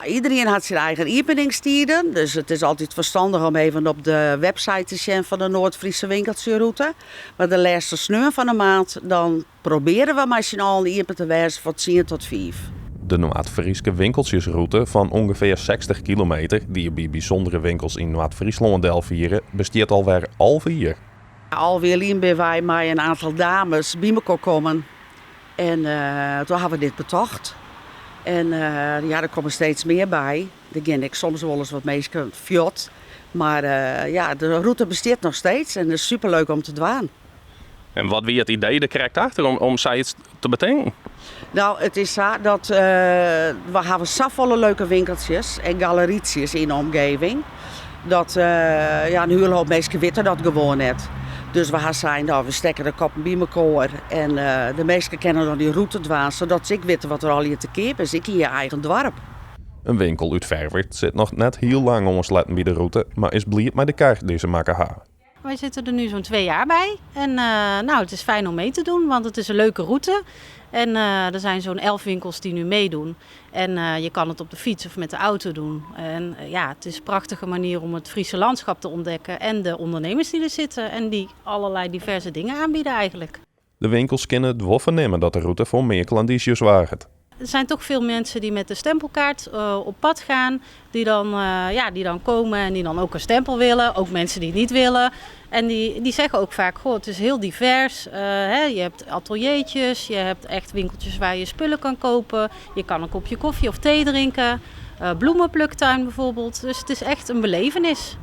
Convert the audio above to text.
Iedereen hat syn eigen iepeningstiden, dus it is altyd ferstannich om even op de website te sjen fan de Noard-Friese winkeltsjeroute. Mar de lêste sneon fan de maand dan probearje we mei syn allen iepen te wêzen fan tsien tot fiif. De Noard-Fryske winkeltsjesrûte fan ûngefear 60 kilometer, dy't je by bysûndere winkels yn Noard-Fryslân delfiere, bestiet alwer 11 jier. 11 jier lyn binne wy mei in oantal dames by mekoar kommen en toen hawwe we dit betocht. En ja, der komme steeds mear by. Der gean ek soms wolris wat minsken fuort. Mar ja, de rûte bestiet noch steeds en is superleuk om te dwaan. En wat wie it idee der krekt achter om sayts te betinken? No, it is sa dat we hawwe safolle leuke winkeltsjes en galerytsjes yn de omgeving, dat ja, in hiele hoop minsken witte dat gewoan net. Dus we ha sein, no, we stekke de koppen by mekoar en de minsken kinne dan dy rûte dwaan, sadat se ek witte wat der allegear te keap is, ek yn je eigen doarp. In winkel út Ferwert sit noch net hiel lang oansletten by de rûte, mar is bliid mei de kar dy't se makke ha. Wij zitten er nu zo'n 2 jaar bij. En nou, het is fijn om mee te doen, want het is een leuke route. En er zijn zo'n 11 winkels die nu meedoen. En je kan het op de fiets of met de auto doen. En ja, het is een prachtige manier om het Friese landschap te ontdekken en de ondernemers die er zitten en die allerlei diverse dingen aanbieden eigenlijk. De winkels kinne it wol fernimme dat de rûte foar mear klandyzje soarget. Er zijn toch veel mensen die met de stempelkaart op pad gaan, ja, die dan komen en die dan ook een stempel willen. Ook mensen die het niet willen. En die zeggen ook vaak, goh, het is heel divers. Hè, je hebt ateliertjes, je hebt echt winkeltjes waar je spullen kan kopen. Je kan een kopje koffie of thee drinken. Bloemenpluktuin bijvoorbeeld. Dus het is echt een belevenis.